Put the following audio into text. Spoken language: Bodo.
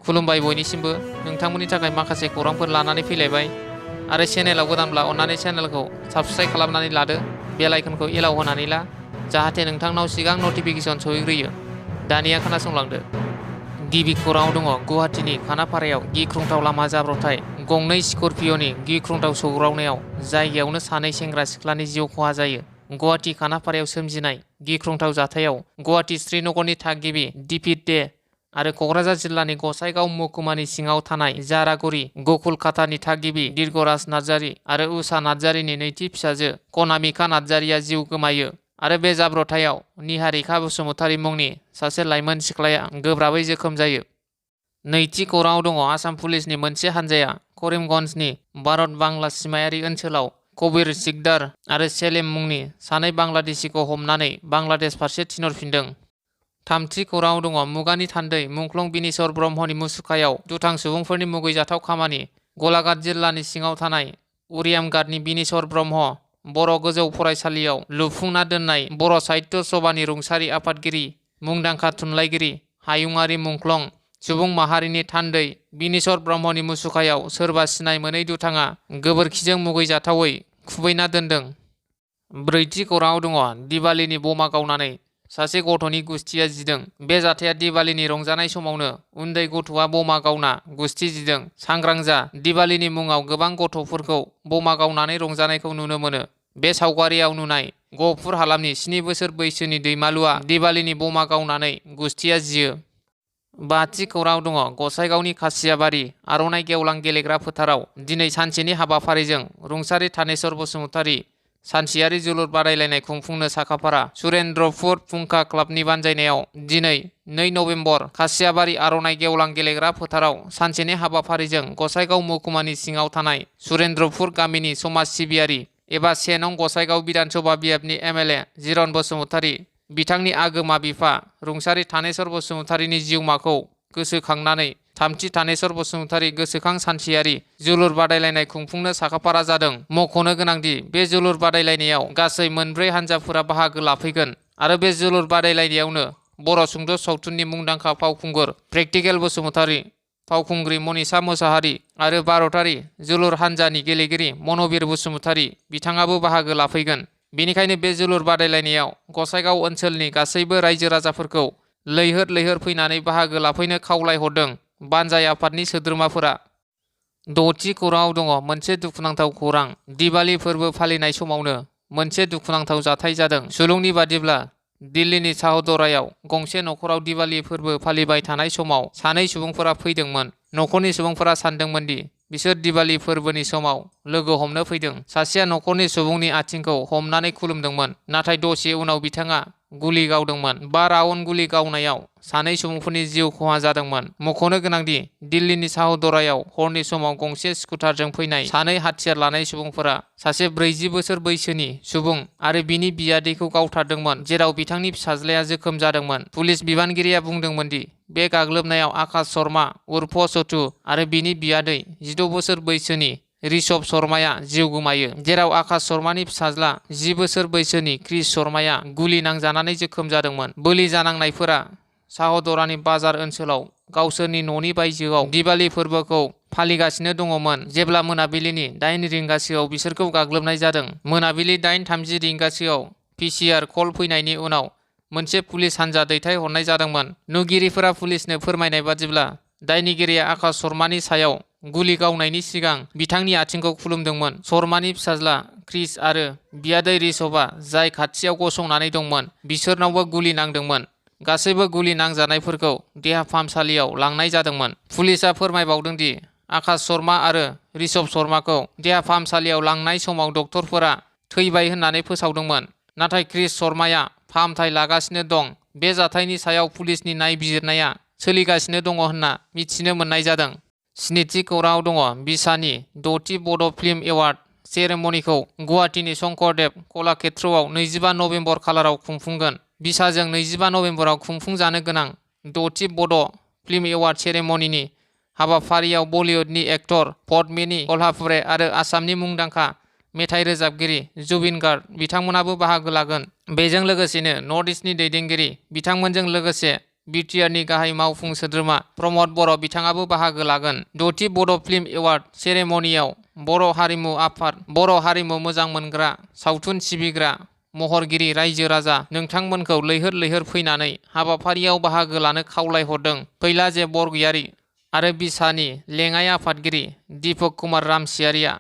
खुलुमबाय बयनिसिमबो नोंथांमोननि थाखाय माखासे खौरांफोर लानानै फैलायबाय आरो चेनेलाव गोदानब्ला अन्नानै चेनेलखौ साबस्क्राइब खालामनानै लादो बेल आइकनखौ एलाव होनानै ला जाहाथे नोंथांनाव सिगां नटिफिकेसन सहैग्रोयो। दानिया खोनासंलांदो। गिबि खौराङाव दङ गुवाहाटीनि खानापारायाव गिख्रंथाव लामा जाब्रबथाय गंनै स्करपिय'नि गिख्रंथाव सौग्रावनायाव जायगायावनो सानै सेंग्रा सिख्लानि जिउ खहा जायो। गुवाहाटी खानापारायाव सोमजिनाय गिख्रंथाव जाथायाव गुवाहाटी श्रीनगरनि थागिबि दिपित दे आरो क'क्राझार जिल्लानि गसाइगाव महकुमानि सिङाव थानाय जारागुरि गकुलखातानि थागिबि दिर्गराज नार्जारि आरो उषा नार्जारिनि नैथि फिसाजो कनामिका नार्जारिया जिउ गोमायो आरो बे जाब्रबथायाव निहारिका बसुमतारी मुंनि सासे लाइमोन सिख्लाया गोब्राबै जोखोम जायो। नैथि खौराङाव दङ आसाम पुलिसनि मोनसे हानजाया करिमगन्जनि भारत बांला सिमायारि ओनसोलाव कबिर सिकदार आरो सेलिम मुंनि सानै बांलादेशिखौ हमनानै बांलादेश फारसे थिनहरफिनदों। थामथि खौराङाव दङ मुगानि थान्दै मुंख्लं बिनेश्वर ब्रह्मनि मुसुखायाव दुथां सुबुंफोरनि मुगैजाथाव खामानि। गलाघाट जिल्लानि सिङाव थानाय उरियामघाटनि बिनेश्वर ब्रह्म बर' गोजौ फरायसालियाव लुफुंना दोननाय बर' साहित्य सभानि रुंसारि आफादगिरि मुंदांखा थुनलाइगिरि हायुङारि मुंख्लं सुबुं माहारिनि थान्दै बिनेश्वर ब्रह्मनि मुसुखायाव सोरबा सिनाय मोनै दुथाङा गोबोरखिजों मुगैजाथावै खुबैना दोनदों। ब्रैथि खौराङाव दङ दिवालीनि बमा गावनानै सासे गथ'नि गुस्थिया जिदों। बे जाथाया दिवालीनि रंजानाय समावनो उन्दै गथ'आ बमा गावना गुस्थि जिदों। सांग्रां जा दिवालीनि मुङाव गोबां गथ'फोरखौ बमा गावनानै रंजानायखौ नुनो मोनो। बे सावगारियाव नुनाय गहपुर हालामनि 7 बोसोर बैसोनि दैमालुआ दिवालीनि बमा गावनानै गुस्थिया जियो। बाथि खौराङाव दङ गसाइगावनि खासियाबारि आर'नाइ गेवलां गेलेग्रा फोथाराव दिनै सानसेनि हाबाफारिजों रुंसारि थानेश्वर बसुमतारी सानसेयारि जोलुर बादायलायनाय खुंफुंनो साखाफारा सुरेन्द्रपुर फुंखा क्लाबनि बानजायनायाव दिनै 2 नभेम्बर खासियाबारि आर'नाइ गेवलां गेलेग्रा फोथाराव सानसेनि हाबाफारिजों गसाइगाव महकुमानि सिङाव थानाय सुरेन्द्रपुर गामिनि समाज सिबियारि एबा 1 नं गसाइगाव बिधानसभा बियाबनि एमएलए जिरन बसुमतारी बिथांनि आगोमा बिफा रुंसारि थानेश्वर बसुमतारीनि जिउमाखौ गोसोखांनानै थामथि थानेश्वर बसुमतारी गोसोखां सानसेयारि जोलुर बादायलायनाय खुंफुंनो साखाफारा जादों। मख'नो गोनांदि बे जोलुर बादायलायनायाव गासै 4 हानजाफोरा बाहागो लाफैगोन आरो बे जोलुर बादायलायनायावनो बर' सुंद' सावथुननि मुंदांखा फावखुंगुर प्रेक्टिकेल बसुमतारी, फावखुंग्रि मनीषा मोसाहारि आरो भारतारि जोलुर हानजानि गेलेगिरि मन'बिर बसुमतारी बिथाङाबो बाहागो लाफैगोन। बेनिखायनो बे जोलुर बादायलायनायाव गसाइगाव ओनसोलनि गासैबो रायजो राजाफोरखौ लैहोर लैहोर फैनानै बाहागो लाफैनो खावलायहरदों बानजाय आफादनि सोद्रोमाफोरा। 6थि खौराङाव दङ मोनसे दुखुनांथाव खौरां। दिवाली फोरबो फालिनाय समावनो मोनसे दुखुनांथाव जाथाय जादों। सुलुंनि बादिब्ला दिल्लीनि साहदरायाव गंसे नखराव दिवाली फोरबो फालिबाय थानाय समाव सानै सुबुंफोरा फैदोंमोन। नखरनि सुबुंफोरा सानदोंमोन दि बिसोर दिवाली फोरबोनि समाव लोगो हमनो फैदों। सासेया नखरनि सुबुंनि आथिंखौ हमनानै खुलुमदोंमोन, नाथाय दसे उनाव बिथाङा गुलि गावदोंमोन। 12 राउन्ड गुलि गावनायाव सानै सुबुंफोरनि जिउ खहा जादोंमोन। मख'नो गोनांदि दिल्लीनि साहदरायाव हरनि समाव गंसे स्कुटारजों फैनाय सानै हाथियार लानाय सुबुंफोरा सासे 40 बोसोर बैसोनि सुबुं आरो बिनि बियादैखौ गावथारदोंमोन, जेराव बिथांनि फिसाज्लाया जोखोम जादोंमोन। पुलिस बिबानगिरिया बुंदोंमोन दि बे गाग्लोबनायाव आकाश शर्मा उर्फ सतु आरो बिनि बियादै 16 बोसोर बैसोनि ऋषभ शर्माया जिउ गोमायो, जेराव आकाश शर्मानि फिसाज्ला 10 बोसोर बैसोनि क्रिस शर्माया गुलि नांजानानै जोखोम जादोंमोन। बोलि जानांनायफोरा साहदरानि बाजार ओनसोलाव गावसोरनि न'नि बायजोआव दिवाली फोरबोखौ फालिगासिनो दङमोन जेब्ला मोनाबिलिनि 8 रिंगासोआव बिसोरखौ गाग्लोबनाय जादों। मोनाबिलि 8:30 रिंगासोआव पिसिआर कल फैनायनि उनाव मोनसे पुलिस हानजा दैथायहरनाय जादोंमोन। नुगिरिफोरा पुलिसनो फोरमायनाय बादिब्ला दायनिगिरिया आकाश शर्मानि सायाव गुलि गावनायनि सिगां बिथांनि आथिंखौ खुलुमदोंमोन। शर्मानि फिसाज्ला क्रिस आरो बियादै ऋषभआ जाय खाथियाव गसंनानै दंमोन बिसोरनावबो गुलि नांदोंमोन। गासैबो गुलि नांजानायफोरखौ देहा फाहामसालियाव लांनाय जादोंमोन। पुलिसआ फोरमायबावदों दि आकाश शर्मा आरो ऋषभ शर्माखौ देहा फाहामसालियाव लांनाय समाव डक्टरफोरा थैबाय होननानै फोसावदोंमोन, नाथाय क्रिस शर्माया फाहामथाय लागासिनो दं। बे जाथायनि सायाव पुलिसनि नायबिजिरनाया सोलिगासिनो दङ होनना मिथिनो मोननाय जादों। 7थि खौराङाव दङ बिसानि 6थि बड' फिल्म एवार्ड सेरेमनिखौ गुवाहाटीनि शंकरदेव कलाक्षेत्रआव 25 नभेम्बर खालाराव खुंफुंगोन। बिसाजों 25 नभेम्बराव खुंफुंजानो गोनां 6थि बड' फिल्म एवार्ड सेरेमनिनि हाबाफारियाव बलिउडनि एक्टर पद्मिनी कल्हापुरे आरो आसामनि मुंदांखा मेथाइ रोजाबगिरि जुबिन गार्ग बिथांमोनाबो बाहागो लागोन। बेजों लोगोसेनो नर्थ इस्टनि दैदेनगिरि बिथांमोनजों लोगोसे बिटिआरनि गाहाय मावफुं सोद्रोमा प्रमद बर' बिथाङाबो बाहागो लागोन। 6थि बड' फिल्म एवार्ड सेरेमनियाव बर' हारिमु आफाद, बर' हारिमु मोजां मोनग्रा, सावथुन सिबिग्रा, महरगिरि रायजो राजा नोंथांमोनखौ लैहोर लैहोर फैनानै हाबाफारियाव बाहागो लानो खावलायहरदों। फैलाजे बरगयारी आरो बिसानि लेङाइ आफादगिरि दीपक कुमार रामसियारिया